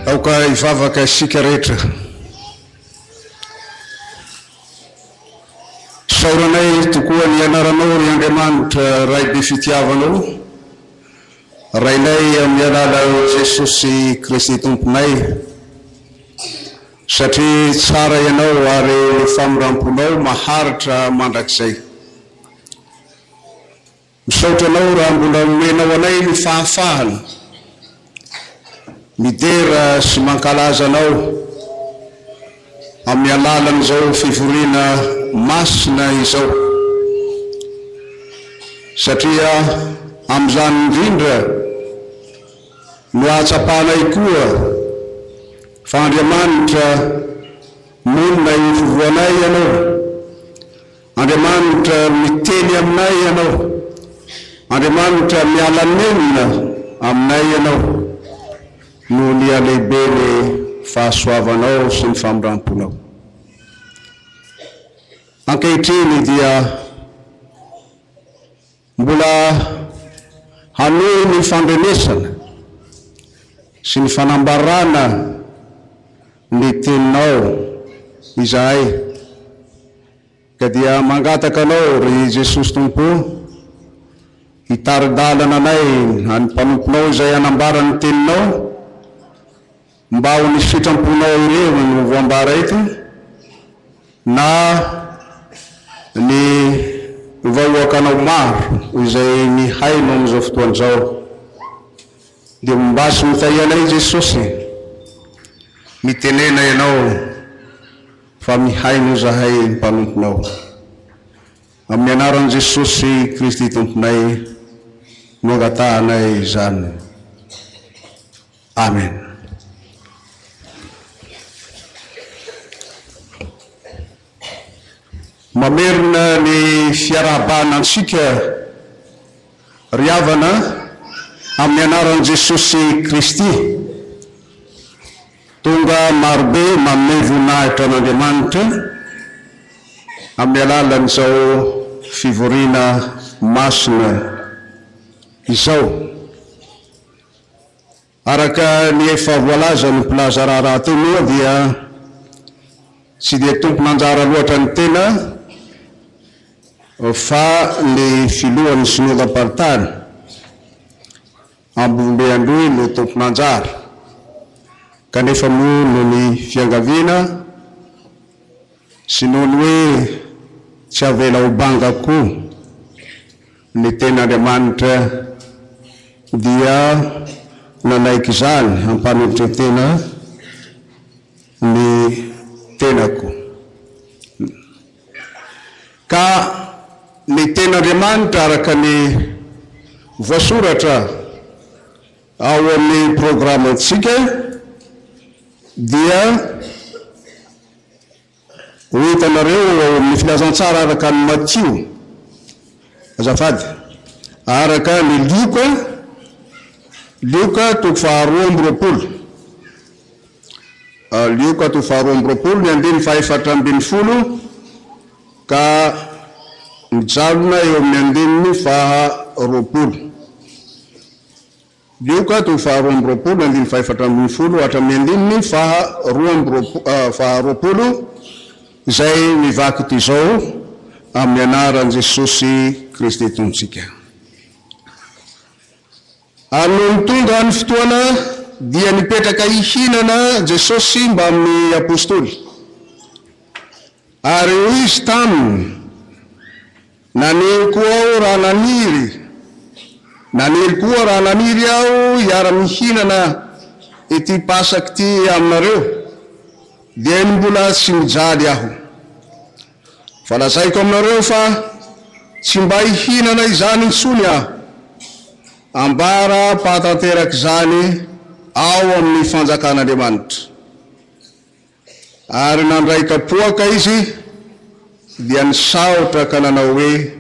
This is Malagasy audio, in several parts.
Aoka hivavaka isika rehetra. Isaoranay tokoa ny anaranao ry Andriamanitra Ray be fitiavana o, Rainay amin'ny alalan'i Jesosy Kristy Tomponay, satria tsara Ianao ary ny famindramponao maharitra mandrakizay. Misaotra Anao raha mbola omenao anay ny fahafahana midera sy mankalaza Anao amin'ny alalan'izao fivoriana masina izao, satria amin'izany indrindra no ahatsapanay koa fa Andriamanitra monina eo afovoanay Ianao. Andriamanitra miteny aminay Ianao, Andriamanitra miala nenina aminay Ianao noho ny halehiben'ny fahasoavanao sy ny famindramponao. Ankehitriny dia mbola hanohy ny fandrenesana sy ny fanambarana ny teninao izahay. Ka dia mangataka Anao, ry Jesosy Tompo o, hitari-dalana anay, ny mpanomponao izay hanambara ny Teninao, mba ho ny sitramponao irery no voambara eto, na ny vahoakanao maro izay mihaino amin'izao fotoana izao. Dia mba sy mitahia anay Jesosy, mitenena Ianao. Fa mihaino izahay mpanomponao. Amin'ny anaran'i Jesosy Kristy Tomponay no angatahanay izany. Amen. Mamerina ny fiarahabana antsika ry havana amin'ny anaran'i Jesosy Kristy. Tonga marobe manome voninahitra an'Andriamanitra amin'ny alalan'izao fivoriana masina izao. Araka ny efa voalazan'ny mpilaza raharaha teo moa dia tsy dia tompon'anjara loatra ny tena fa ny filohan'ny synodam-paritany. Ambovombe Androy no tompon'anjara, kanefa moa noho ny fiangaviana sy noho ny hoe tsy avela ho banga koa ny tenin'Andriamanitra dia nanaiky izany hampanetre-tena ny tenako. Ka ny Tenin'Andriamanitra araka ny voasoratra ao amin'ny programantsika dia ho hitanareo ao amin'ny Filazantsara araka an'i Matio, azafady, araka ny Lioka, Lioka toko faharoa amby roapolo. Lioka toko faharoa amby roapolo ny andininy faha-14 ka mijanona eo amin'ny andininy faha-20. Lioka toko faharoa amby roapolo ny andininy faha-14 hatramin'ny andininy faha-22 izay mivaky toy izao amin'ny anaran'i Jesosy Kristy Tompontsika. Ary nony tonga ny fotoana, dia nipetraka hihinana Jesosy mbamin'ny Apostoly. Ary hoy Izy taminy, Naniry koa Aho raha naniry, naniry koa raha naniry Aho hiara-mihinana ity Paska ity aminareo, dieny mbola tsy mijaly Aho. Fa lazaiko aminareo fa tsy mba hihinana izany intsony Aho, ambara-pahatanterak'izany ao amin'ny fanjakan'Andriamanitra. Ary nandray kapoaka Izy, dia nisaotra ka nanao hoe,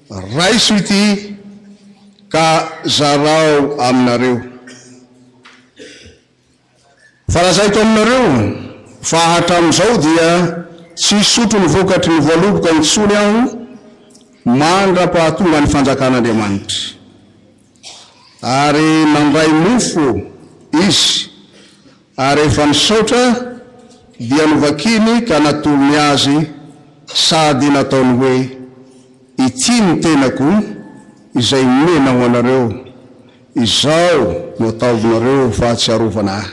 Raiso ity ka zarao aminareo. Fa lazaiko aminareo, fa hatramin'izao dia tsy hisotro ny vokatry ny voaloboka intsony Aho, mandra-pahatonga ny fanjakan'Andriamanitra. Ary nandray mofo Izy, Ary rehefa nisaotra, dia novakiny ka natolony azy sady nataony hoe, Ity ny tenako izay nomena ho anareo, izao no ataovinareo fahatsiarovana ahy.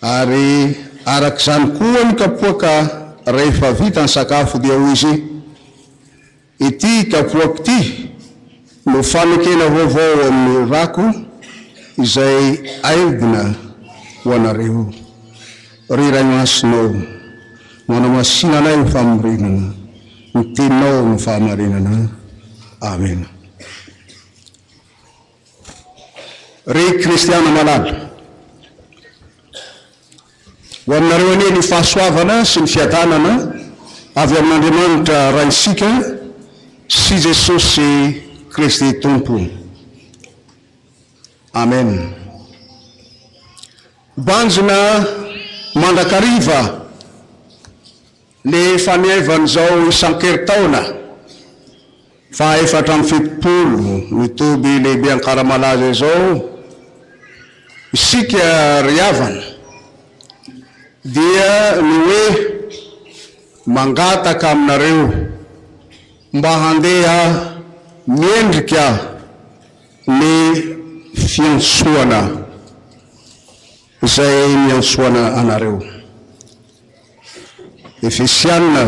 Ary araka izany koa ny kapoaka rehefa vita ny sakafo dia hoy izy, Ity kapoaka ity no fanekena vaovao amin'ny rako izay aidina ho anareo. Ry Ray Masina ô, manamasina anay ho fahamarinana, ny Teninao no fahamarinana. Amena. Ry kristiana malala, ho aminareo anie ny fahasoavana sy ny fiadanana avy amin'Andriamanitra Raintsika sy Jesosy Kristy Tompo. Amen. Banjina mandrakariva ny fanevan'izao isan-keritaona faha 74 ny toby lehibe Ankaramalaza izao isika ry havana dia ny hoe mangataka aminareo mba handeha miendrika ny fiantsoana izay niantsoana anareo. Efesiana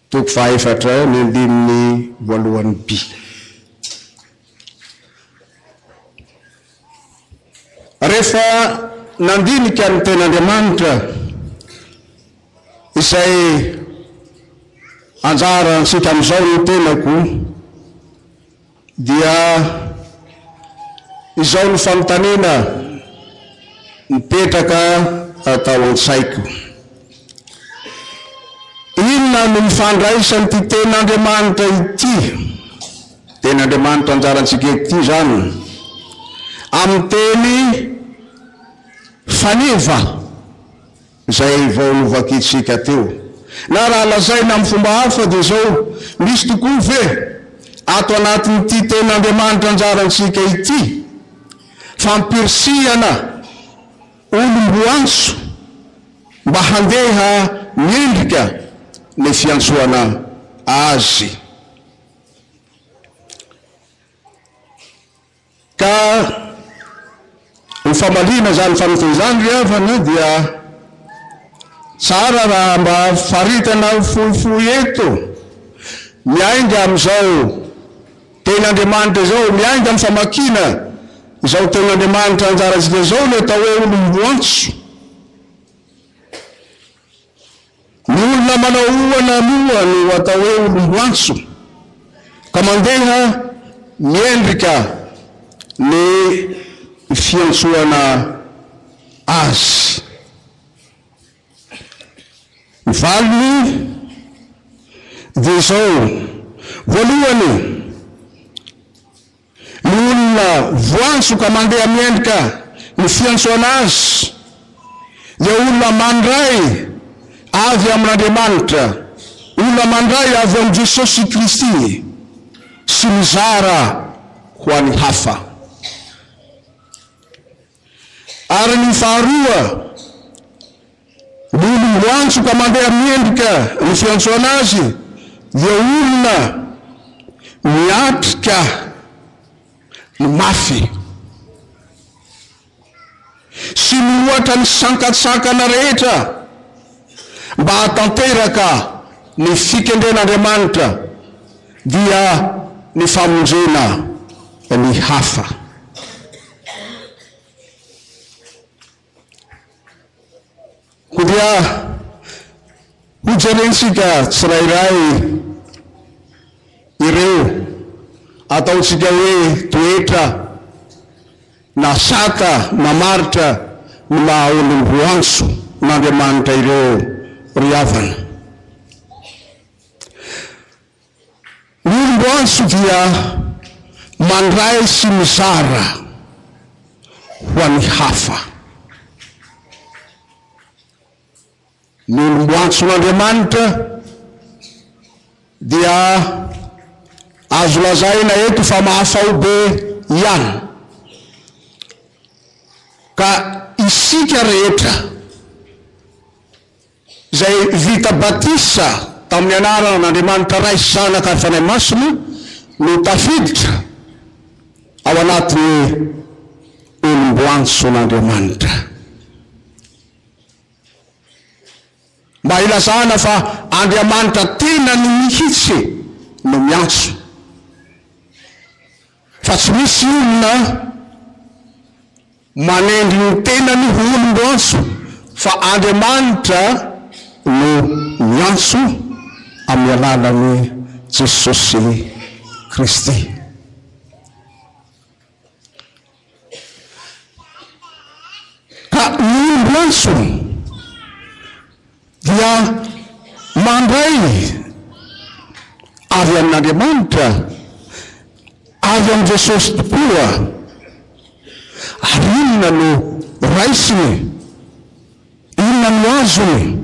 toko fahaefatra ny andininy voalohany by. Rehefa nandinika ny Tenin'Andriamanitra izay anjarantsika amin'izao ny tenako dia izao no fanontaniana mipetraka tao an-tsaiko, Inona no ifandraisan'ity Tenin'Andriamanitra ity, Tenin'Andriamanitra anjarantsika ity izany, amin'ny teny faneva? Izay vao novakintsika teo. Na raha lazaina amin'ny fomba hafa dia izao, misy tokoa ve ato anatin'ity Tenin'Andriamanitra anjarantsika ity fampirisihana olom-boantso mba handeha miendrika ny fiantsoana azy? Ka ho famaliana izany fanontaniana izany ry havana dia tsara raha mba faritana fohifohy eto, miainga amin'izao Tenin'Andriamanitra izao, miainga amin'ny famakiana izao Tenin'Andriamanitra anjarantsika izao ny atao hoe olom-boantso. Ny olona manao ohana moa no atao hoe olom-boantso ka mandeha miendrika ny fiantsoana azy. Ny valiny dia izao, voalohany, Ny olona voantso ka mandeha miendrika ny fiantsoana azy dia olona mandray avy amin'Andriamanitra, olona mandray avy amin'i Jesosy Kristy sy mizara ho an'ny hafa. Ary ny faharoa, ny olom-boantso ka mandeha miendrika ny fiantsoana azy dia olona miatrika ny mafy sy mihoatra ny sankantsakana rehetra mba hahatanteraka ny fikendren'Andriamanitra dia ny famonjena ny hafa. Koa dia hojerentsika tsirairay ireo ataontsika hoe toetra na sata mamaritra ny maha olom-boantso an'Andriamanitra ireo ry havana. Ny olom-boantso dia mandray sy mizara ho an'ny hafa. Ny olom-boantson'Andriamanitra dia azo lazaina eto fa mahafaobe ihany. Ka isika rehetra izay vita batisa tamin'ny anaran'Andriamanitra Ray sy Zanaka ary Fanahy Masina no tafiditra ao anatin'ny olom-boantson'Andriamanitra. Mba hilazana fa Andriamanitra tenany mihitsy no miantso. Fa tsy misy olona manendry ny tenany ho olom-boantso, fa Andriamanitra no miantso amin'ny alalan'i Jesosy Kristy. Ka ny olom-boantso dia mandray avy amin'Andriamanitra, avy amin'i Jesosy tokoa. Ary inona no raisiny? Inona no azony?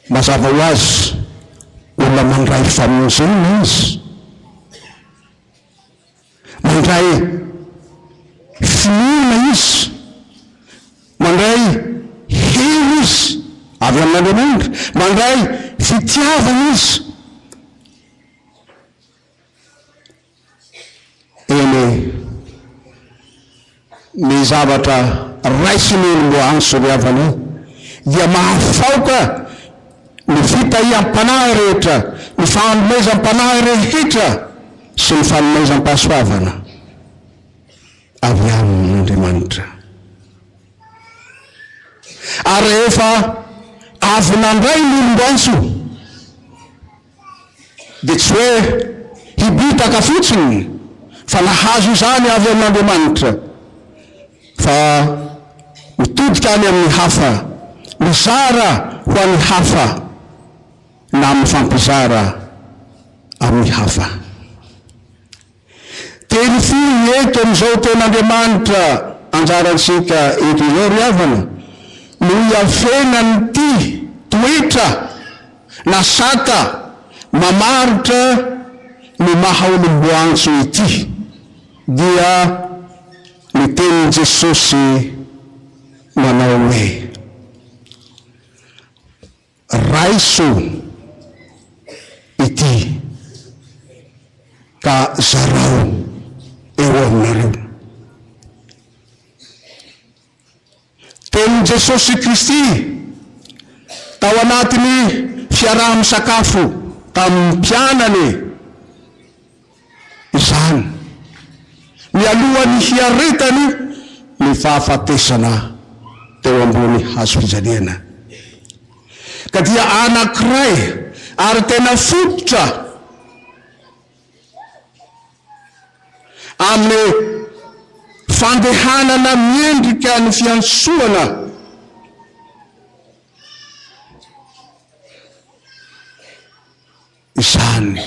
Mazava ho azy, olona mandray famonjena izy. Mandray finoana izy. Mandray hery izy avy amin'Andriamanitra. Mandray fitiavana izy. Eny, ny zavatra raisin'ny olom-boaantso ry havana dia mahafaoka ny fitahiam-panahy rehetra, ny fanomezam-panahy rehetra sy ny fanomezam-pahasoavana avy amin'Andriamanitra. Ary rehefa avy nandray ny olom-boantso, dia tsy hoe hibitaka fotsiny fa nahazo izany avy amin'Andriamanitra, fa mitodika any amin'ny hafa, mizara ho an'ny hafa na mifampizara amin'ny hafa. Teny fohy eto amin'izao tenin'Andriamanitra anjarantsika eto izao ry havana no iafenan'ity toetra na sata mamaritra ny maha olom-boantso ity dia ny tenin'i Jesosy manao hoe. Raiso ity ka zarao eo aminareo. Tenin'i Jesosy Kristy tao anatin'ny fiaraha-misakafo tamin'ny mpianany izany, mialohan'ny hiaretany ny fahafatesana teo ambony hazo fijaliana. Ka dia anankiray ary tena fototra amin'ny fandehanana miendrika ny fiantsoana izany.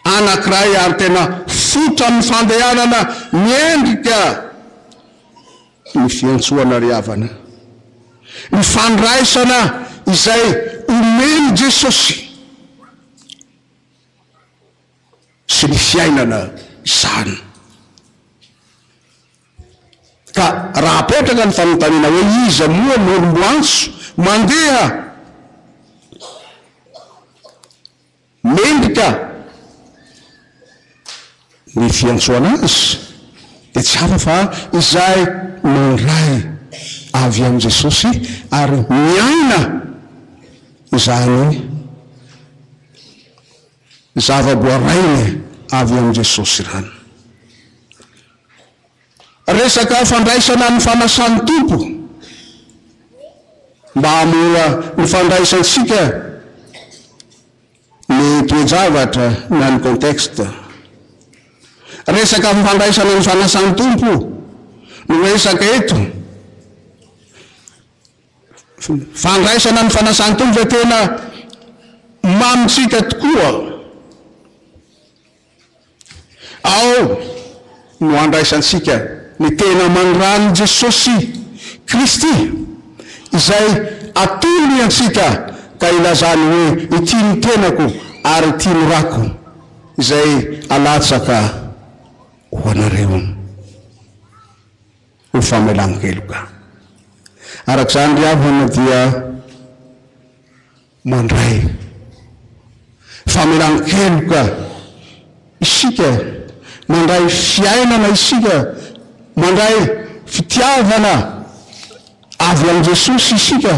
Anankiray ary tena fototra amin'ny fandehanana miendrika ny fiantsoana ry havana. Ny fandraisana izay omen'i Jesosy sy ny fiainana izany. Ka raha apetraka ny fanontaniana hoe iza moa no olom-boantso mandeha mendrika ny fiantsoana azy dia tsy hafa fa izay mandray avy amin'i Jesosy ary miaina izany zava-boarainy avy amin'i Jesosy izany. Resaka fandraisana ny fanasan'ny Tompo mba hahamora ny fandraisantsika ny toe-javatra na ny contexte. Resaka fandraisana ny fanasan'ny Tompo no resaka eto. Fandraisana ny fanasan'ny Tompo izay tena mamintsika tokoa. Ao no andraisantsika ny tena aman-dRan'i Jesosy Kristy, izay atolony antsika ka ilazany hoe, Ity ny tenako ary ity ny rako, izay alatsaka. ho anareo ho famelan-keloka. Araka izany ry havana dia mandray famelan-keloka isika, mandray fiainana isika, mandray fitiavana avy amin'i Jesosy isika,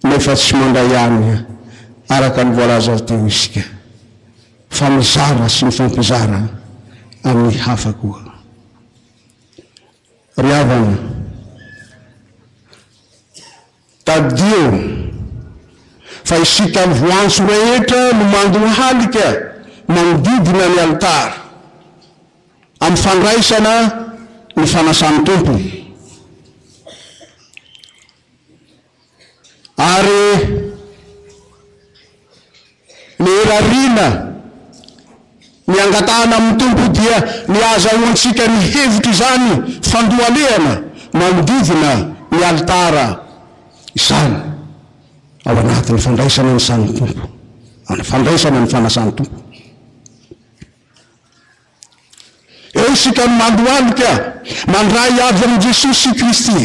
nefa tsy mandray ihany araka ny voalaza teo isika, fa mizara sy mifampizara amin'ny hafa koa. Ry havana, Tadidio fa isika voantso rehetra no mandohalika manodidina ny alitara amin'ny fandraisana ny fanasan'ny Tompo. Ary ny irariana, ny angatahana amin'ny Tompo dia ny hahazahoantsika ny hevitr'izany fandohalehana manodidina ny alitara izany ao anatin'ny fandraisana ny san'ny Tompo, amin'ny fandraisana ny fanasan'ny Tompo. Eo isika no mandohalika, mandray avy amin'i Jesosy Kristy.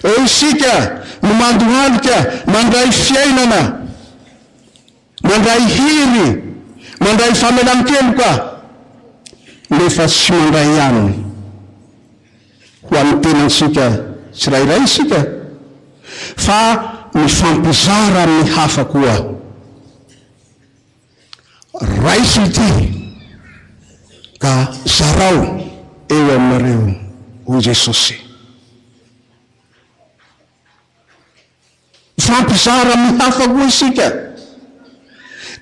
Eo isika no mandohalika mandray fiainana, mandray hery, mandray famelan-keloka, nefa tsy mandray ihany ho an'ny tenantsika tsirairay isika, fa mifampizara amin'ny hafa koa. Raiso ity ka zarao eo aminareo, hoy Jesosy. Mifampizara amin'ny hafa koa isika,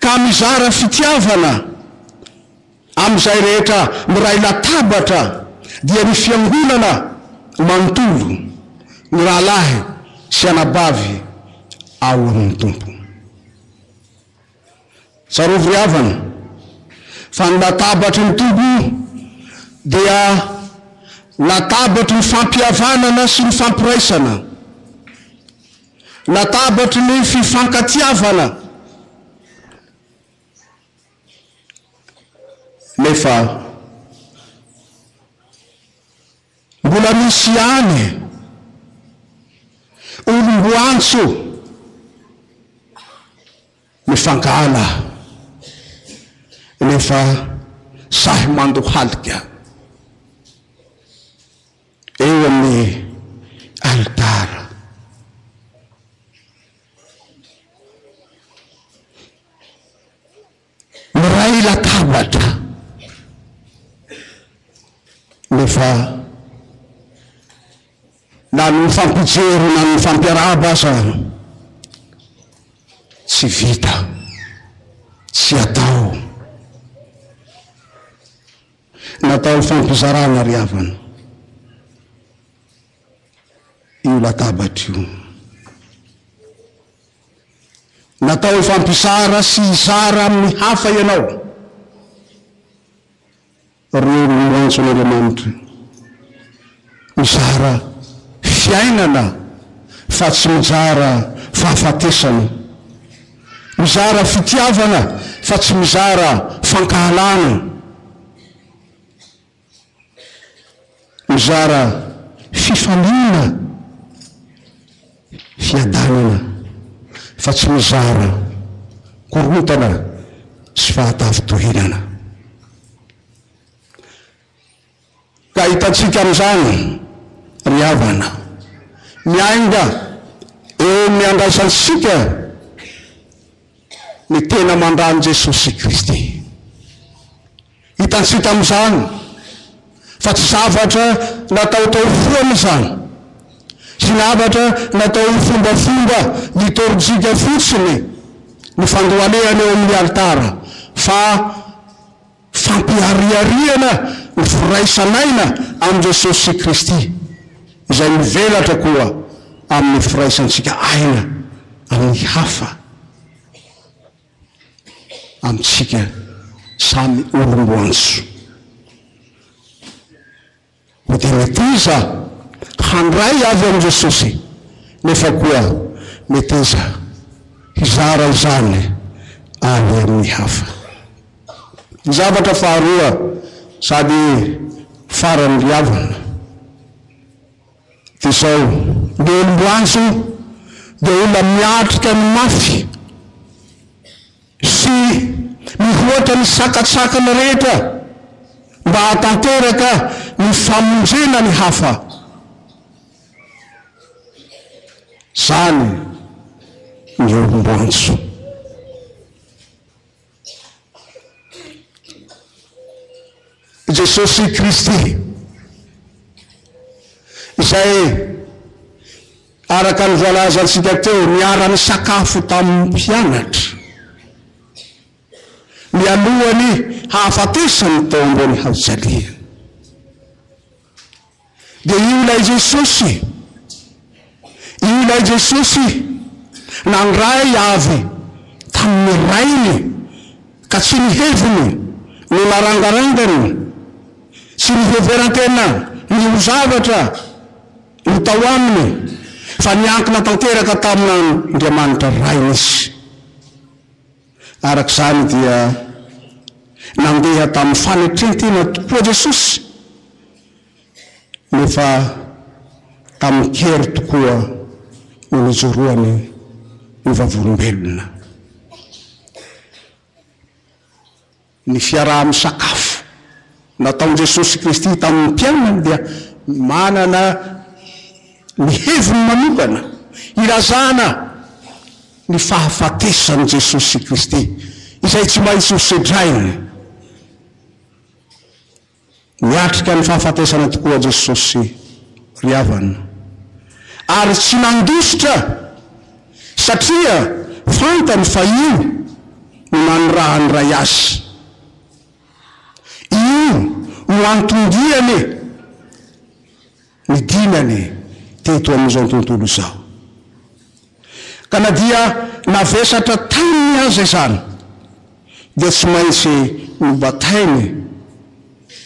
ka mizara fitiavana amin'izay rehetra miray latabatra, dia ny fiangonana manontolo, ny rahalahy sy anabavy ao amin'ny Tompo. Tsarovy ry havana fa ny latabatry ny Tompo dia latabatry ny fampihavanana sy ny fampiraisana, latabatry ny fifankatiavana, nefa mbola misy ihany olom-boantso Mifankahala nefa sahy mandohalika eo amin'ny alitara. Miray latabatra nefa Na ny mifampijery na ny mifampiarahaba aza tsy vita, tsy atao. Natao hifampizarana ry havana io latabatra io. Natao hifampizara sy hizara amin'ny hafa ianao. Reo no miantso an'Andriamanitra mizara fiainana fa tsy mizara fahafatesana, mizara fitiavana fa tsy mizara fankahalana, mizara fifaliana, fiadanana fa tsy mizara korontana sy fahatafintohinana. Ka hitantsika amin'izany, ry havana, miainga eo amin'ny andraisantsika ny tena mandran'i Jesosy Kristy. Hitantsika amin'izany fa tsy zavatra nataotao foana izany, tsy zavatra natao ho fombafomba litorjika fotsiny ny fandohalehana eo amin'ny alitara, fa fampiharihariana ny firaisan'aina amin'i Jesosy Kristy, izay mivelatra koa amin'ny firaisantsika aina amin'ny hafa. amintsika samy olom-boantso. Koa dia meteza handray avy amin'i Jesosy, nefa koa meteza hizara izany any amin'ny hafa. Ny zavatra faharoa sady farany ry havana dia izao, ny olom-boantso dia olona miatrika ny mafy sy mihoatra ny sakantsakana rehetra mba hahatanteraka ny famonjena ny hafa. Izany ny olom-boantso. Jesosy Kristy, izay araka ny voalazantsika teo, niara-nisakafo tamin'ny mpianatra, mialohan'ny hahafatesany teo ambony hazojaliana. Dia io ilay Jesosy, io ilay Jesosy nandray avy tamin'ny Rainy ka tsy ny heviny no narangarangany, tsy ny fiheveran-tena ny ho zavatra no tao aminy, fa niankina tanteraka tamin'Andriamanitra Rainy izy. Araka izany dia nandeha tamin'ny fanetren-tena tokoa Jesosy, nefa tamin-kery tokoa no nijoroany ho vavolombelona. Ny fiaraha-misakafo nataon'i Jesosy Kristy tamin'ny mpianany dia manana ny heviny manokana hilazana ny fahafatesan'i Jesosy Kristy izay tsy maintsy hosedrainy. Niatrika ny fahafatesana tokoa Jesosy ry havana, ary tsy nandositra satria fantany fa io no nanirahan'ny Ray azy. Io no anton-diany nidinany teto amin'izao tontolo izao. Ka na dia navesatra taminy aza izany, dia tsy maintsy nobatainy,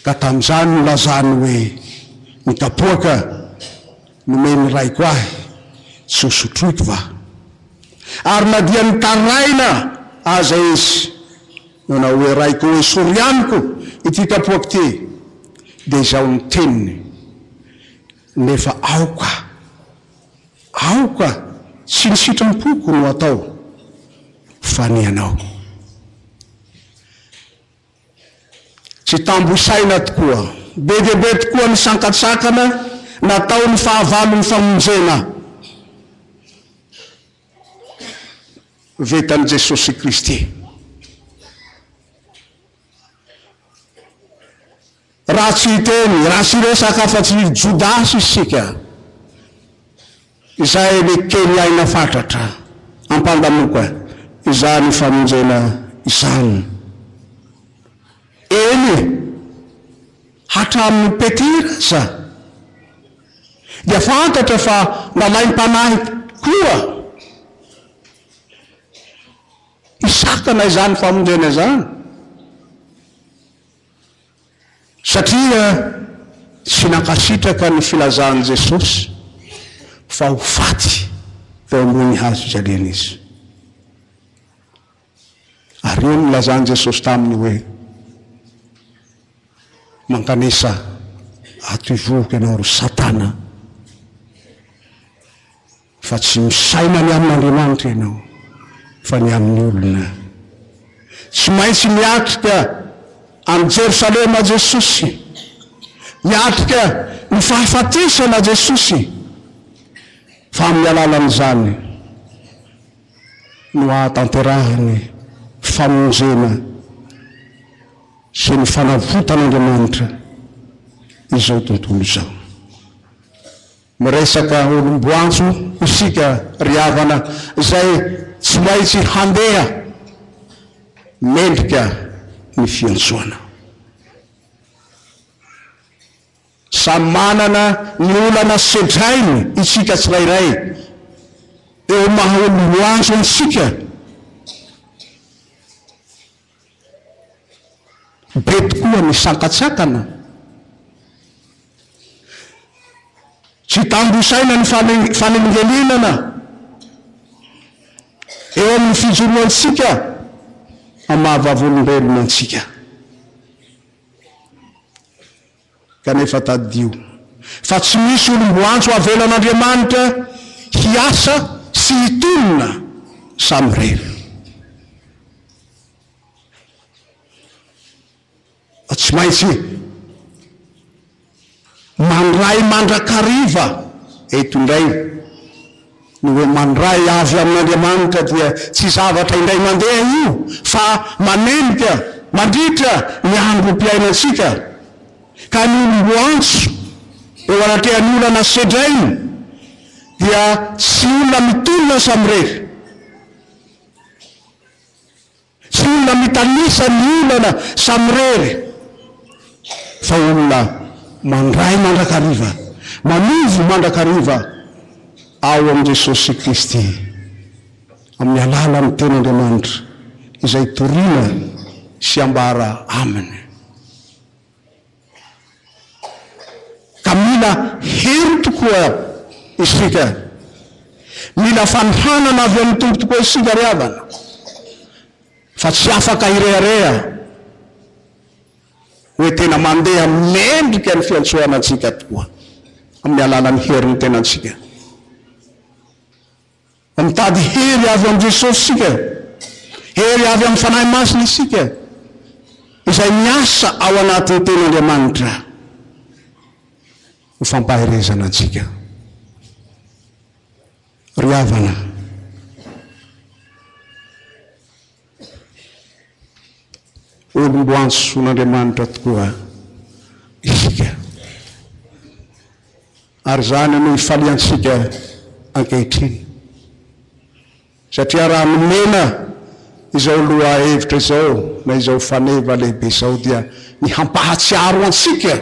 ka tamin'izany nilazany hoe, Ny kapoaka nomen'ny Raiko ahy, tsy hosotroiko va? Ary na dia nitaraina aza izy, nanao hoe, Raiko ô, esory amiko ity kapoaka ity, dia izao ny teniny, Nefa aoka. Aoka tsy ny sitrampoko no atao fa ny anao. Tsy tambo isaina tokoa. Be dia be tokoa ny sankantsakana nataon'ny fahavalon'ny famonjena vitan'i Jesosy Kristy. Raha tsy hiteny, raha tsy hiresaka afa-tsy i Jodasy isika, izay nekeny aina fatratra hampandamoka izany famonjena izany. Eny, hatramin'i Petera aza dia fantatra fa nalaim-panahy koa hisakana izany famonjena izany. Satria tsy nankasitraka ny filazan'i Jesosy fa ho faty teo ambony hazo fijaliana izy. Ary eo no nilazan'i Jesosy taminy hoe, Mankanesa ato ivohoko ianao ry Satana. Fa tsy misaina ny amin'Andriamanitra ianao, fa ny amin'ny olona. Tsy maintsy miatrika an'i Jerosalema Jesosy. Miatrika ny fahafatesana Jesosy. Fa amin'ny alalan'izany no hahatanterahany famonjena sy ny fanavotan'Andriamanitra izao tontolo izao. Miresaka olom-boantso isika ry havana izay tsy maintsy handeha mendrika ny fiantsoana. Samy manana ny olana sedrainy isika tsirairay eo maha olom-boantso antsika. Be tokoa ny sankatsakana. Tsy tambo isaina ny fanelingelenana eo amin'ny fijoroantsika amin'ny maha vavolombelona antsika. Kanefa tadidio fa tsy misy olom-boantso avelan'Andriamanitra hiasa sy hitolona samirery. Fa tsy maintsy mandray mandrakariva eto indray ny hoe mandray avy amin'Andriamanitra dia tsy zavatra indray mandeha io fa manenika mandritra ny androm-piainantsika ka ny olom-boantso eo anatrehan'ny olana sedrainy dia tsy olona mitolona samirery. Tsy olona mitanisa ny olana samirery fa olona mandray mandrakariva, manovo mandrakariva ao amin'i Jesosy Kristy amin'ny alalan'ny Tenin'Andriamanitra izay toriana sy ambara aminy. Ka mila hery tokoa isika. Mila fanohanana avy amin'ny Tompo tokoa isika ry havana. Fa tsy afaka hirehareha hoe tena mandeha mendrika ny fiantsoana antsika tokoa amin'ny alalan'ny herin'ny tenantsika. Mitady hery avy amin'i Jesosy isika, hery avy amin'ny Fanahy Masina isika, izay miasa ao anatin'ny Tenin'Andriamanitra ho fampaherezana antsika. Ry havana, olom-boantsoan'Andriamanitra tokoa isika. Ary izany no ifaliantsika ankehitriny. Satria raha nomena izao lohahevitra izao na izao faneva lehibe izao dia ny hampahatsiaro antsika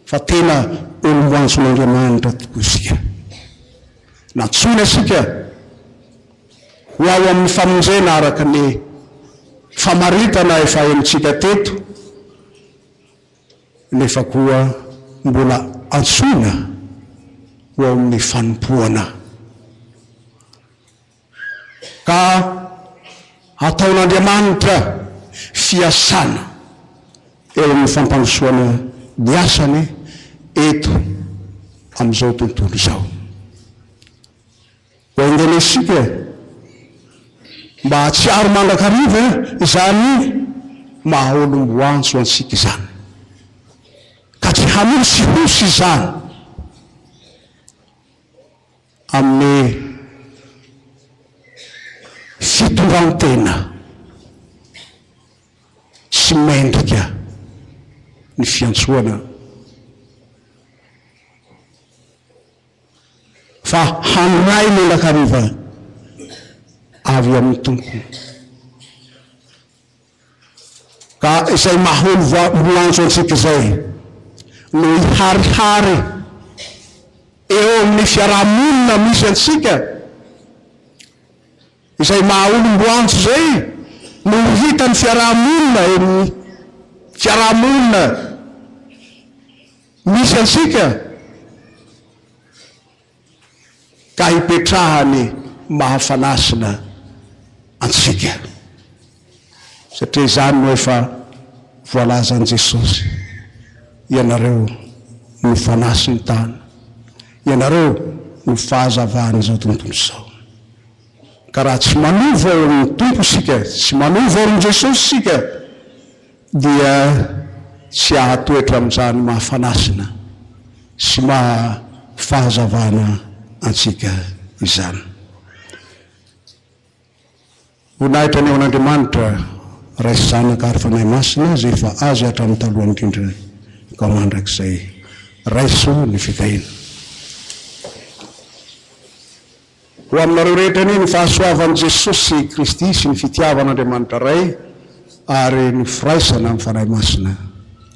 fa tena olom-boantson'Andriamanitra tokoa isika. Nantsoina isika ho ao amin'ny famonjena araka ny famaritana efa henontsika teto. nefa koa mbola antsoina ho ao amin'ny fanompoana. Ka ataon'Andriamanitra fiasana eo amin'ny fampandrosoana ny asany eto amin'izao tontolo izao. Ho haingana isika mba hahatsiaro mandrakariva izany maha olom-boantso antsika izany, ka tsy hanosihosy izany amin'ny fitondran-tena tsy mendrika ny fiantsoana. Fa handray mandrakariva avy amin'ny Tompo. Ka izay maha olo-voantso antsika izay no hiharihary eo amin'ny fiaraha-monina misy antsika. Izay maha olom-boantso izay no ho hitan'ny fiaraha-monina eo amin'ny fiaraha-monina misy antsika ka hipetrahany maha fanasina antsika. Satria izany no efa voalazan'i Jesosy, Ianareo no fanasin'ny tany, ianareo no fahazavan'izao tontolo izao. Ka raha tsy manovo ao amin'ny Tompo isika, tsy manovo ao amin'i Jesosy isika, dia tsy hahatoetra amin'izany maha fanasina sy maha fahazavana antsika izany. Voninahitra anie ho an'Andriamanitra, Ray sy Zanaka ary Fanahy Masina, izay efa Azy hatramin'ny taloha indrindra ka mandrakizay. Raiso ny fitahiana. Ho aminareo rehetra anie ny fahasoavan'i Jesosy Kristy sy ny fitiavan'Andriamanitra Ray ary ny firaisana amin'ny Fanahy Masina.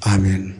Amen.